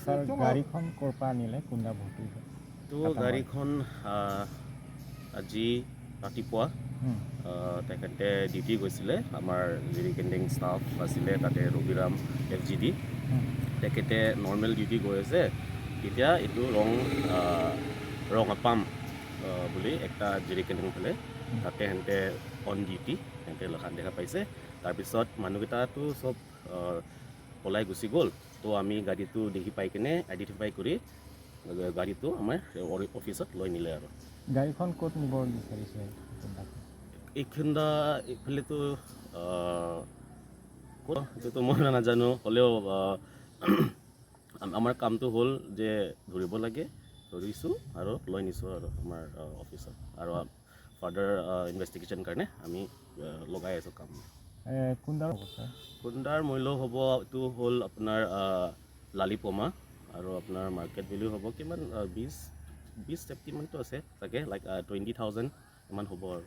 Sir, গাড়ীখন ক'ৰ পৰা আনিলে? কুন্দা ভৰ্তি? তো গাড়ীখন আজি ৰাতিপুৱা তেখেতে ডিউটি গৈছিলে। আমাৰ জিৰিকেণ্ডিং ষ্টাফ আছিলে তাতে, ৰবিৰাম এফ.জি.ডি। তেখেতে নৰ্মেল ডিউটি গৈ আছে, তেতিয়া এইটো ৰং আপাম বুলি একটা জিৰিকেণ্ডিং ফালে তাতে সিহঁতে অন ডিউটি সিহঁতে লেখা দেখা পাইছে। তাৰপিছত মানুহকেইটাতো চব পলাই গুচি গ'ল। তো আমি গাড়ীটো দেখি পাই কিনে আইডেণ্টিফাই কৰি গাড়ীটো আমাৰ অফিচত লৈ নিলে আৰু। গাড়ীখন ক'ত নিব বিচাৰিছে কুন্দাত? এইখিন্দা এইফালেতো ক'ত সেইটোতো মই নাজানো। হ'লেও আমাৰ কামটো হ'ল যে ধৰিব লাগে, ধৰিছোঁ আৰু লৈ নিছোঁ আৰু আমাৰ অফিচত আৰু ফাৰ্ডাৰ ইনভেষ্টিগেশ্যন কাৰণে আমি লগাই আছোঁ কাম। কুন্দাৰ হ'ব ছাৰ? খুন্দাৰ মূল্য হ'ব, এইটো হ'ল আপোনাৰ লালিপমা আৰু আপোনাৰ মাৰ্কেট ভেলু হ'ব কিমান, 20 20 কিমানটো আছে চাগে, লাইক 20,000 ইমান হ'ব আৰু।